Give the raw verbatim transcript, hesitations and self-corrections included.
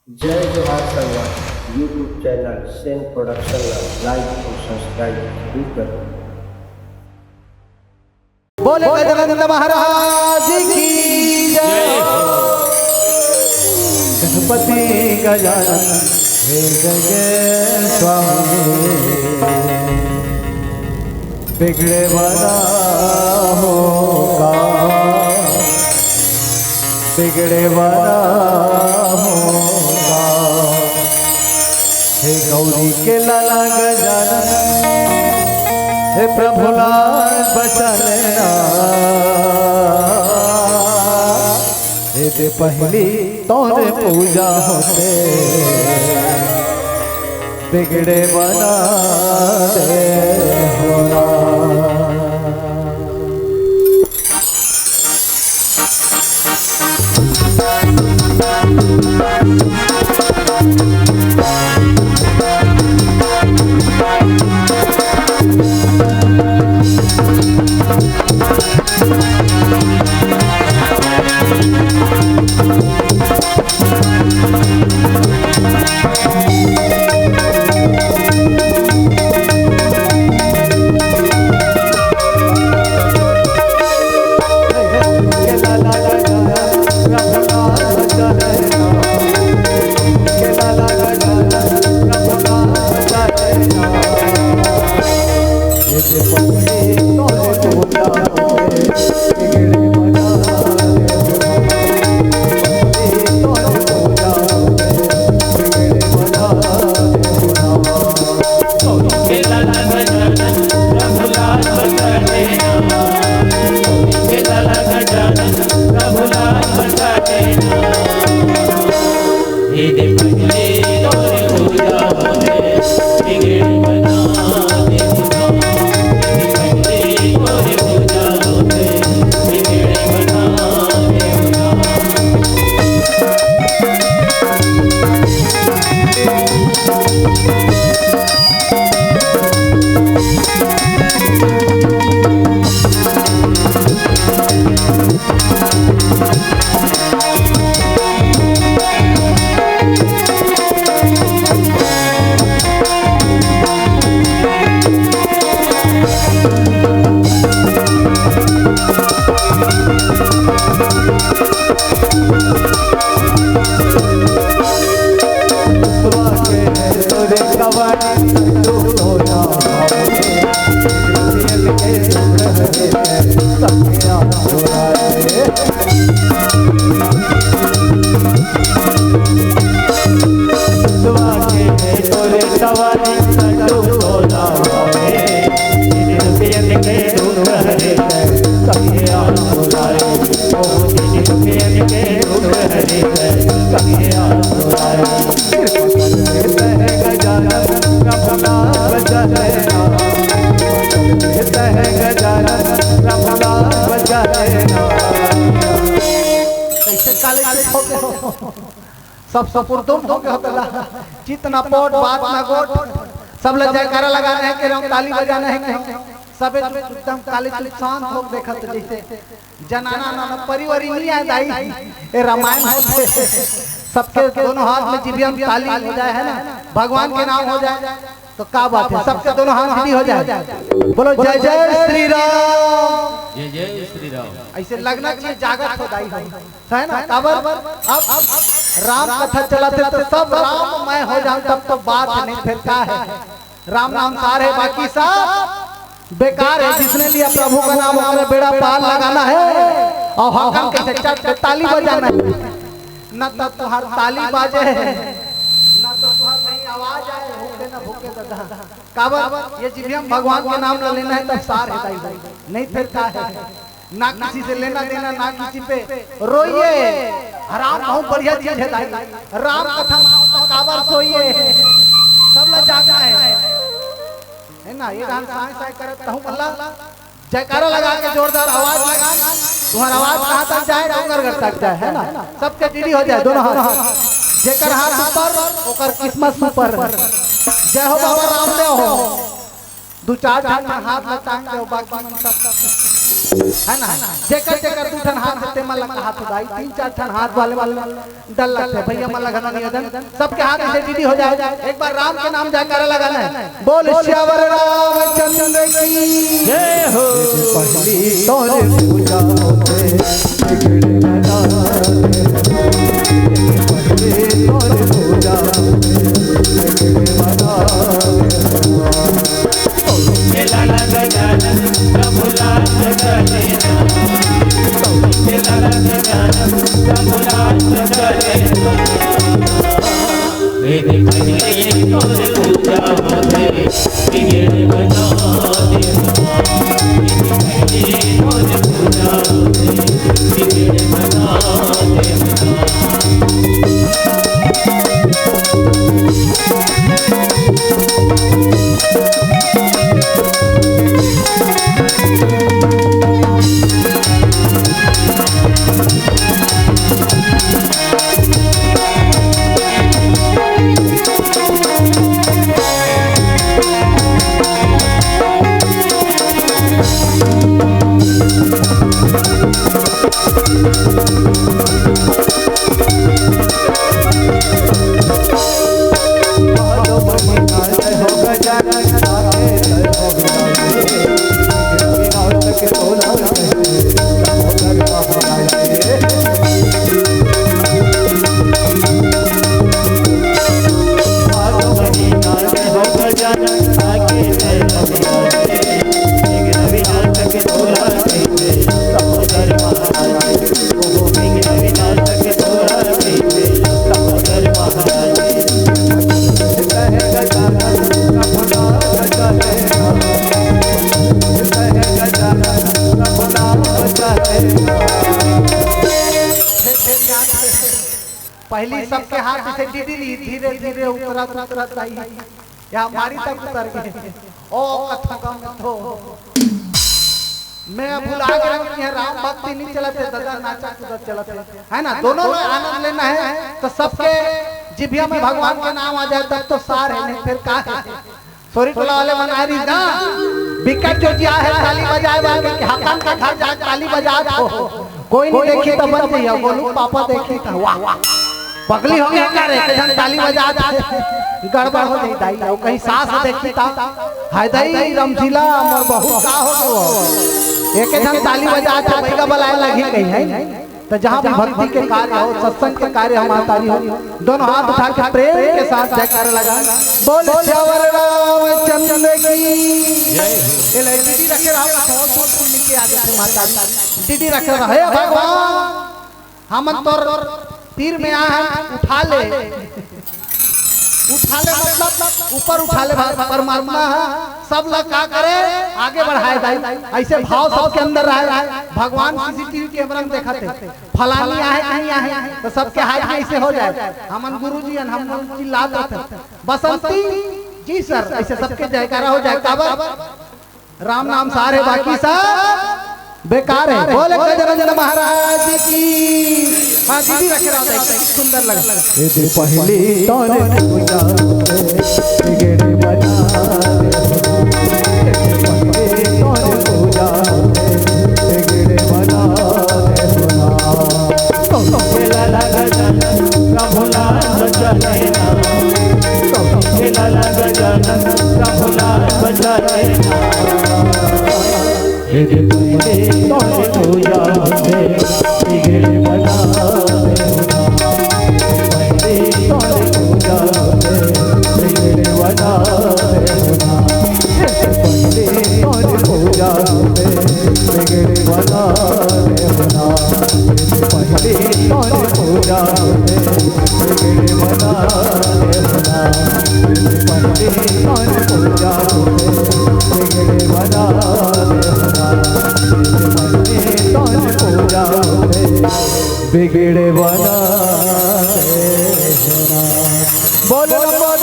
जय जोहार संगवारी, YouTube चैनल सेन प्रोडक्शन ला लाइक अउ सब्सक्राइब जरूर करो। बोले गजानंद महाराज की जय। गणपति गजानन हे जय जय स्वामी। बिगड़े वाला होगा, बिगड़े वाला होगा। हे गौरी के लाला गजानन, हे प्रभुलाल बचा लेना। एदे पहली तोरे पूजा होते, बिगड़े बना दे होला। कैसे काले चुप हो गए हो? सब सपुरदुम हो गए हो तला। चित ना पोट, बात ना गोट। सब ला जयकारा लगाना है कि हम ताली बजाना है कि हम सबे चुप, एकदम काले चुप शांत हो देखत जैसे जनाना ना परिवारी नहीं याद आई। ए रामायण होते। सबके दोनों हाथ में जिभिया में ताली हो जाए है ना, भगवान के नाम हो जाए तो का बात है, सबके दोनों हाथ सीधी हो जाए। बोलो जय जय श्री राम। जय जय श्री राम। ऐसे लगना चाहिए जागत हो दाई हो, है ना? काबर अब, अब राम कथा चलाते तो सब राम मैं हो जाऊं तब तो बात नहीं, फिर का है? राम नाम सार है, बाकी सब बेकार है। जिसने लिया प्रभु का नाम ओकरे बेड़ा पार लगाना है और हकम के से चट से ताली बजाना है। न तो तुहार ताली बाजे है, न तो तुहार नहीं आवाज आए, भूखे न भूखे दादा। काबर ये जीवियम भगवान के नाम ला लेना है तब सार है दाई भाई, नहीं फिर का है? ना किसी से लेना देना, ना किसी पे रोइए। राम बहुत बढ़िया चीज है दाई। राम कथा ना हो तो काबर सोइए, सब ला जागना है, है ना? ये गान साय साय करत कहूँ मल्ला जयकारा लगा के जोरदार आवाज लगा। तुम्हारा आवाज कहाँ तक जाए? डोंगरगढ़ तक जाए, है ना? सबके डीडी हो जाए दोनों हाथ। जेकर हाथ ऊपर ओकर किस्मत सुपर। जय हो बाबा रामदेव हो। दू चार झन मन हाथ ला टांग दे, बाकी मन सब है ना? जेकर जेकर दू ठन हाथ हे, ते मन ला कहात हों दाई, तीन चार ठन हाथ वाले मन ला डर लगथे। भैया मन ला घलो निवेदन, सबके हाथ ऐसे डीडी हो जाए, एक बार राम के नाम जयकारा लगाना हे। बोल सियावर रामचंद्र की जय हो। पहली तोर पूजा होथे, बिगड़े बना दे। पहली तोर पूजा होथे, बिगड़े बना दे। पहली सबके हाथ से डीडी ली, धीरे धीरे उतरत उतरत आई। या मारी तक उतर गे। ओ कथा का मत हो। मैं भुला गया कि यह राम भक्ति नहीं चलत हे, दादा नाचा कूदत चलत हे, है ना? दोनों ला आनंद लेना हे, तो सबके जिभिया में भगवान के नाम आ जाए, तब तो सार हे, नहीं फिर का हे? सोरी टोला वाले मन आए रहिस ना, बिकट जोर दिया हे ताली बजाए बर, कि हकन का घर जाके ताली बजात हो, कोई नहीं देखी त बन जइहा, गोलू पापा देखी त वाह, पगली हो गया का रे? एक झन ताली बजात हे, गड़बड़ हो जाही दाई, अउ कहीं सास देखी त, हाय दाई, रमझिला, मोर बहू का हो गयो? एक झन ताली बजात हे, बइगा बलाए लगही कहीं, है? त जहाँ भी भक्ति के कार्य हो, सत्संग के कार्य हो, महतारी हो, दोनों हाथ उठा के प्रेम के साथ जयकारा लगा। बोल सियावर रामचंद्र की। जय हो। ये ले डीडी रखे रहो, बहुत बहुत पुण्य के आदत है महतारी। डीडी रखे रहो, हे भगवान, हमन तोर तीर में आए हन, उठा ले। उठा ले मतलब ऊपर उठा ले, भाई, परमात्मा ह, सब ला का करे, आगे बढ़ाए दाई। ऐसे भाव सबके अंदर रहे, रहे। भगवान सीसीटीवी कैमरा में देखत हे, फलानी आहे, कहीं आहे, तो सबके हाथ में ऐसे हो जाए। हमन गुरुजी हन, हम चिल्लात रहथन, "बसंती जी सर", ऐसे सबके जयकारा हो जाए। काबर? राम नाम सार हे, बाकी सब बेकार हे। बोले गजरंजन महाराज की। हाँ, डीडी रखे रहो, देख, सुंदर लगा। ये दे पहली तोर पूजा, बिगड़े बना दे। ये दे पहली तोर पूजा, बिगड़े बना दे। बिगड़े बना दे। बोल नंबर